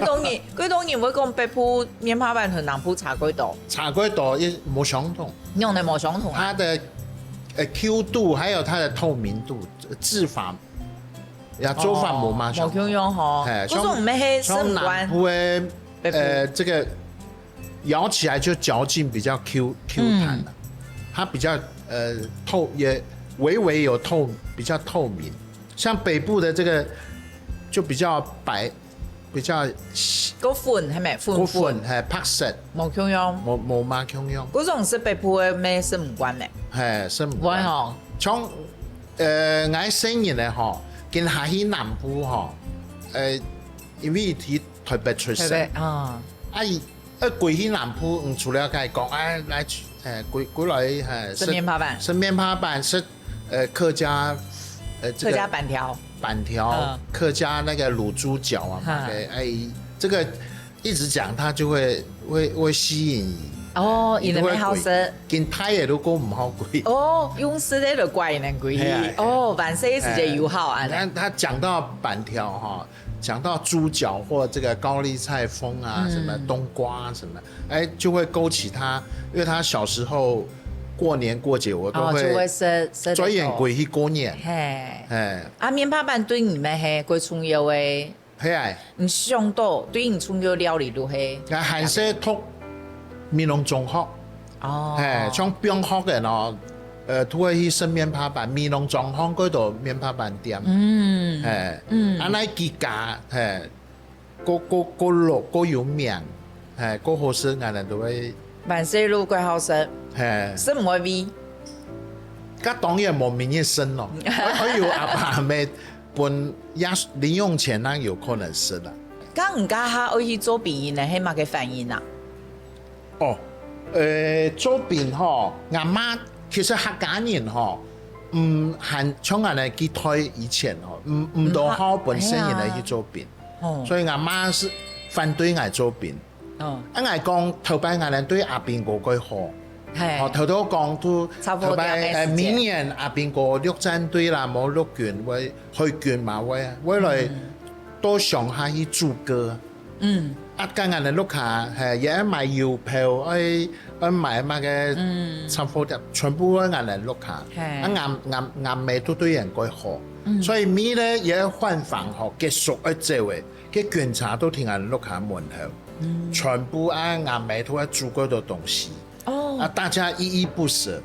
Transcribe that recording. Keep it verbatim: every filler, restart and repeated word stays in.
當然，佢當然會講北部面帕粄同南部差幾多，差幾多也無相同。用的無相同啊。它的呃 Q 度還有它的透明度、製法呀，做法無嘛相同。無共樣吼。哎，可是我們黑像南部的北部呃这个咬起来就嚼劲比较 Q Q 弹了，它比较呃透也微微有透比较透明，像北部的这个就比较白，比较个粉係咪？粉粉，係白色，無共樣，無無嘛共樣。嗰種係北部个咩食物館呢？係食物館吼，像呃，𠊎細人仔吼，今下去南部吼，呃，因為佢台北出世，啊，啊，佢呃，歸去南部，嗯，除了佢講，哎，來，哎，歸歸來，哎，食面帕粄，食面帕粄，食呃客家，呃，客家粄條，粄條，客家那个滷豬腳啊，哎，这个。一直讲，他就会会会吸引你。哦，因为好食。跟他也都过唔好贵。哦，用食的就怪人贵。哦，万岁时节友好啊。那他讲到粄条哈，讲到猪脚或这个高丽菜封啊，什么冬瓜什么，哎，就会勾起他，因为他小时候过年过节，我都会哦，就会食食。专眼鬼去过年。嘿，哎，啊，面帕粄对你们嘿，最重要的。 係啊，你想到對你重要料理就係。啊，還係讀美濃中學，哦，係，像放學个咯，呃，都會去食面帕粄，美濃中學該度面帕粄店，嗯，係，嗯啊，那幾家，係，過過過老過有名，係，過好食，𠊎等都會。萬歲路過好食，係，食毋會味。該當然無明日生咯，還有阿爸阿姆 分壓零用錢，那有可能食啦。該你家下愛去做兵呢，係麼个反應啊？哦，呃，做兵吼，阿媽其實客家人吼，嗯，還像恁呢幾代以前吼，毋毋多好分細人仔去做兵，哦，所以阿媽係反對𠊎做兵。哦，啊，𠊎講頭擺𠊎等對阿兵哥較好，係，哦，頭頭講都差不多頭擺呃，兩个時間明年阿兵哥陸戰隊啦，無陸軍會海軍嘛會會來到鄉下去駐歌。嗯，啊，該𠊎等屋下係也愛買郵票，愛愛買麼个嗯雜貨店，全部愛𠊎等屋下。係啊，𠊎𠊎𠊎姆都對人較好，嗯所以每日也愛換房吼，結束愛走个，該軍車都停𠊎等屋下門口，嗯全部啊，𠊎姆都愛煮幾多東西。哦啊，大家依依不捨。